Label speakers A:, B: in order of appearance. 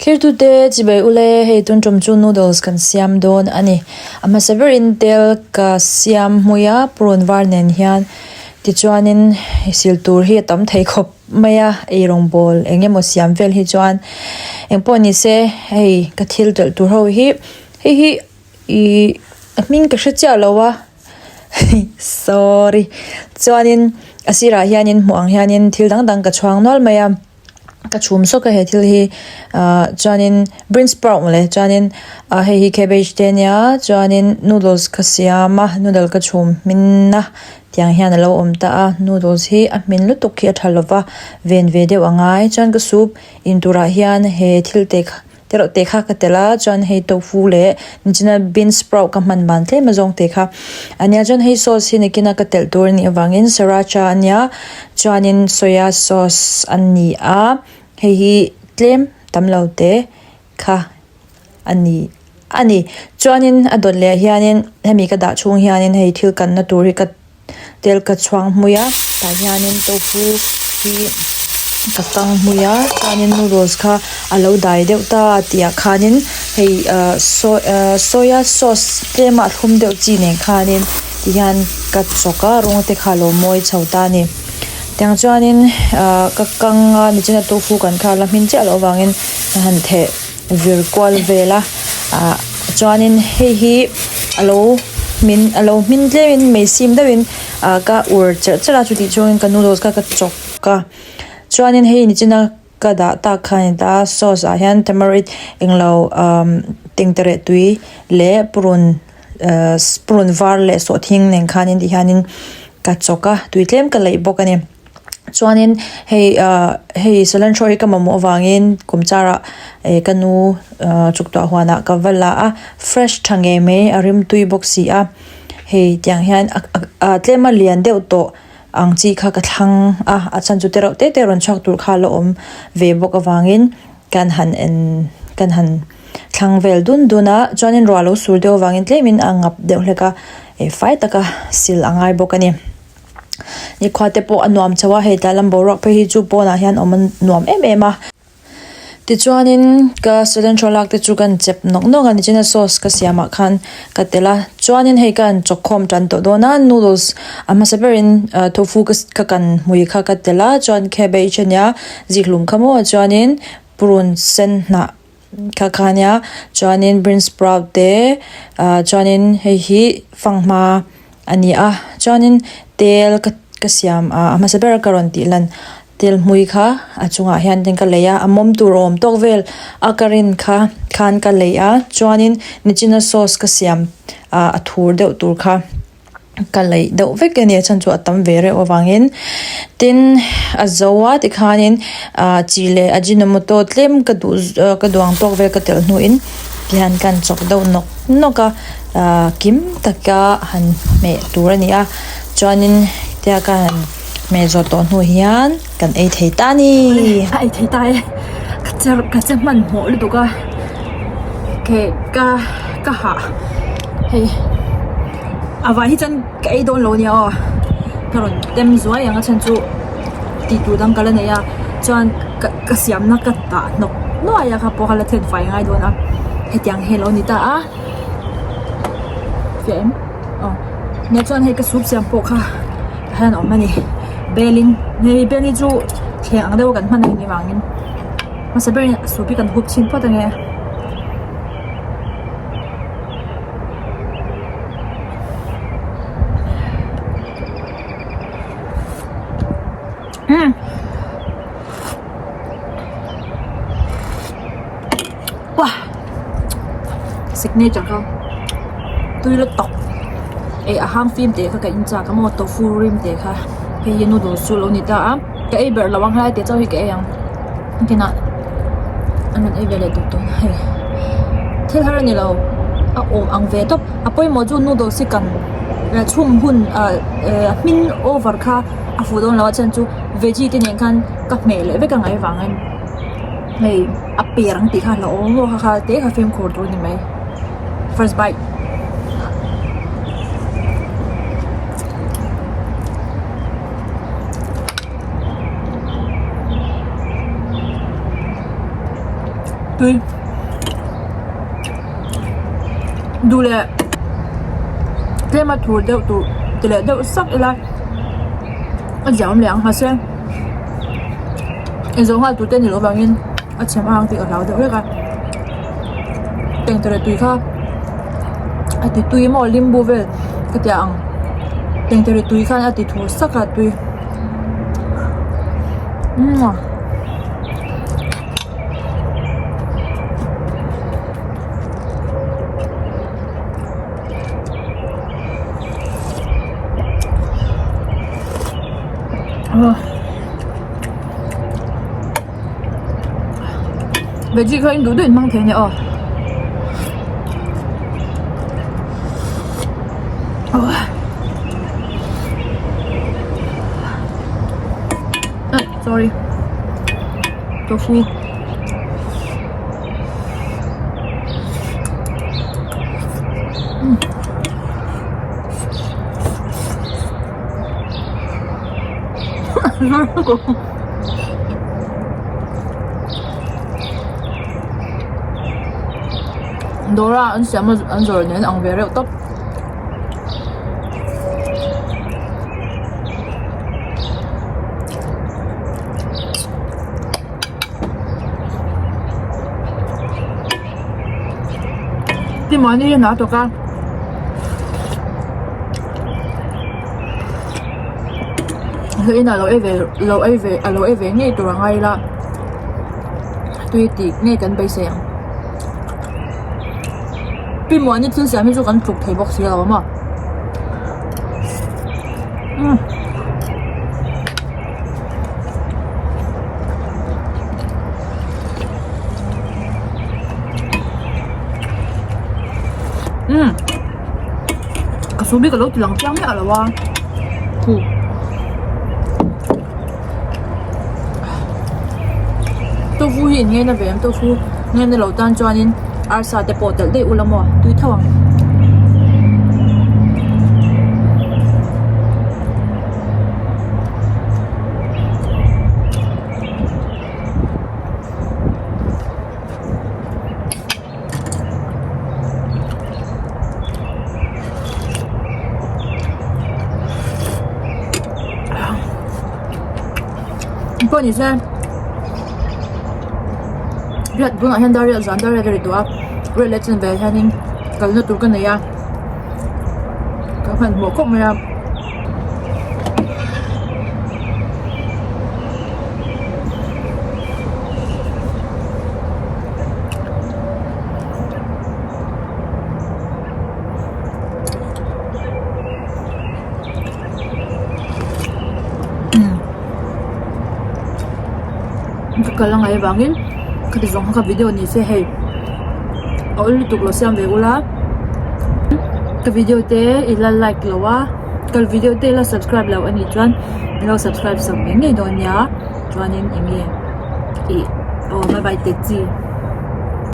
A: Thirtute chibai ule hei tun tum chu noodles kan siam dawn a ni. A hmasa berin tel ka siam hmui a purun var nen hian tichuanin sil tur hi a tam thei khawp mai a eirawngbawl eng emaw siam vel hi chuan engpawh ni se hei ka thil telh tur ho hi hei hi ihh a hming ka hre chiah lo a sorry chuanin a sirah hianin hmuh ang hianin thil dang dang ka chhuang nual mai a. Ka chhum sawk a he thil hi ahh chuanin bean sprout mawle chuanin ah hei hi cabbage te ania chuanin noodles ka siam a noodle ka chhum hmin a tiang hian alo awm ta a noodles hi a hmin lutuk hi a tha lova ven ve deuh a ngai chuan ka soup in turah hian he thil te kha. Te reuh te kha ka tel a chuan hei tofu leh nichina bean sprout ka hman ban tlem azawng te kha ania chuan hei sauce hi nakina ka telh tur anih avangin sriracha ania chuanin soya sauce a ni a hei hi tlem tam lo te kha a ni a ni chuanin a dawt leh ah hianin hemi ka dah chhung hianin hei thil kanna tur hi ka. Tel ka chhuang hmui a tah hianin tofu hi ka kang hmui a chuanin noodles kha a lo dai deuh ta tih ah khanin hei ahh soya sauce tlem a thlum deuh chi nen khanin ti hian ka chawk a rawng te kha a lo mawi chho ta a ni tiang chuanin ahh ka kang a nichina tofu kan kha a la hmin chiah loh avangin ka han theh vir kual vel a ah chuanin hei hi a lo hmin a lo hmin tlemin mei sim deuhin ah ka ur cherh cherh a chutih chungin ka noodles kha ka chawk a chuanin hei nichina ka dah tak kha a ni ta a sauce ah hian tamarind englo ah tengtere tui leh purun ah purun var leh sawhthing nen khanin ti hianin ka chawk a tui tlem ka leih bawk a ni. Chuanin hei ah hei cilantro hi ka mamawh avangin kum charah eh ka nu ah chuktuah huanah ka va la a fresh tha ngei mai a rimtui bawk si a hei tiang hian ah tlem a lian deuh tawh ang chi kha ka thlang a a chhan chu te reuh te te rawn chhuak tur kha a la awm ve bawk avangin kan han en kan han thlang vel dun dun a chuanin ruah lo sur deuh avangin tlemin a ngap deuh hlek a eh fai taka sil a ngai bawk a ni. Nikhua te pawh a nuam chho a hei tlai lam boruak phei hi chu pawnah hian awm a nuam em em a tichuanin ka cilantro lak te chu ka han chep nawk nawk a nichina sauce ka siam ah khan ka telh a chuanin hei ka han chawk khawm tan tawh dawn a noodles a hmasa berin ah tofu ka kan hmui kha ka telh a chuan cabbage ania zikhlum kha maw chuanin purun sen hnah. Kha kha ania chuanin bean sprout te ah chuanin hei hi fanghma a ni a chuanin tel ka ka siam ah a hmasa ber ka rawn tih lan tel hmui kha a chungah hian ka lei a a mawm tur awm tawk vel a ka rin kha khan ka lei a chuanin nichina sauce ka siam ah a thur deuh tur kha. Ka laih deuh vek a ni a chhan chu a tam ve reuh avangin tin a zo a tikhanin ah chi leh ajinomoto tlem ka duh ka duh ang tawk vel ka telh hnuin tihian ka han chawk deuh nawk nawk a ah kim taka han hmeh tur a ni a chuanin tia ka han hmeh zawh tawh hnu hian kan ei thei ta a ni.
B: A ei thei ta e ka che ka che hmanhmawh lutuk a ke ka ka hah hei a vai hi chuan ka ei dawn lo nia aw ka rawn tem zuai ang a chhan chu tih tur dang ka la nei a chuan ka ka siamna ka tah hnawk nuai a kha pawh kha la then fai ngai dawn a hetiang hi a lo ni ta a fiah em aw nia chuan hei ka soup siam pawh kha. hian a awm a ni belin hei bel hi chu thleng ang deuh a kan hman a nih vangin hmasa berin soup hi kan hup chhin phawt ange umm wah signature kha tui lutuk eh a hang fim teh kha ka in chak a maw tofu rim teh kha hei hi noodles chu a lo ni ta a ka ei ber lo ang helai te chauh hi ka ei ang kinah an rawn ei ve leh duh tawh hei thil har a ni lo a awm ang ve tawp a pawimawh chu noodles hi kan chhum hun ah eh hmin over kha a fuh dawn lo a chhan chu veggie te nen khan ka hmeh leh vek a ngaih avangin. Hei a per ang tih kha a hlauhawm maw kha kha te kha fimkhur tur a ni mai first bite. Tui. Duh leh tlema thur deuh tur ti leh deuh sak ila a ziaawm leh ang mahse inzawh nghal tur te a ni loh avangin a chhem ang tih ka hlau deuh vek a tengtere tui kha a ti tui maw limbu vel ka tia ang tengtere tui khan a ti thur sak a tui umm. Veggie kha in duh duh in hmang thei a nia aw. Sorry. Tofu. Dawra an siam a an zawrh nen ang ve reuh tawp. Ti mahni hi hna tawk a. Hlawh in a lo ei ve lo ei ve a lo ei ve ngei tur a ngai ila tui tih ngei kan beisei ang. Pi Muani thil siam hi chu kan tluk thei bawk si lo a maw. Umm. Umm. Ka su bik a lo ti lang chiang miah lo a. Khu. Tofu hi in ngen a ve em tofu ngen na lo tan chuanin arsa te pawh telh daih ula maw tui tho ang. Pawh ni se riat tunah hian dar riat zan dar riat a ri tawh a riat leh chan velah hianin kalna tur ka nei a ka hmanhmawh khawp mai a. Ka kal a ngaih avangin ka ti zawng kha video ni se hei a awl lutuk lo siam ve ula ka video te i la like lo a ka video te i la subscribe lo anih chuan min lo subscribe sak ngei ngei dawn nia chuanin eng nge ih aw bye bye te chi.